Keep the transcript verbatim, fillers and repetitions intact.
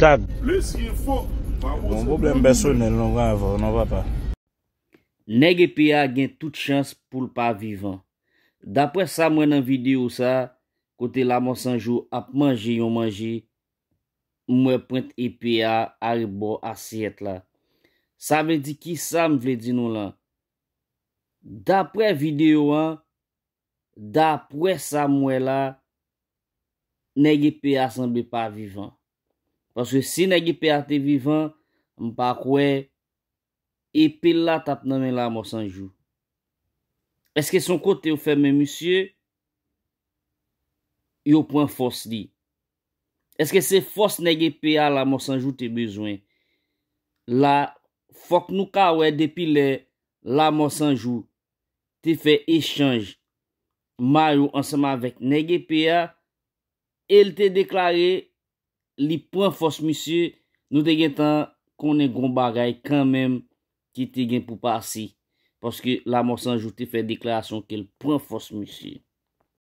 Tag. Plis enfo, pa Gon pwoze pwoblèm pèsonèl non avè w non papa. Nèg epe a gen tout chans pou l pa vivan. Daprè sa m wè nan videyo sa, kote Lamò San Jou ap manje yon manje, m wè pwent epe a arebò asyèt la. Sa vle di kisa m vle di nou lan? Daprè videyo an, daprè sa m wè la, nèg epe a sanble pa vivan. Paske si nèg epe a te vivan, m pa kwè epe l la t ap nan men Lamò San Jou. Èske se yon kote yo fèmen misye, yo pran fòs li? Èske se fòs nèg epe a Lamò San Jou te bezwen? La, fòk nou ka wè depi lè Lamò San Jou te fè echanj mayo ansanm avèk nèg epe a, e l te deklare li pran fòs misye, nou te gentan konnen gon bagay kanmenm ki te gen pou pase. Paske Lamò San Jou te fè deklarasyon ke l pran fòs misye.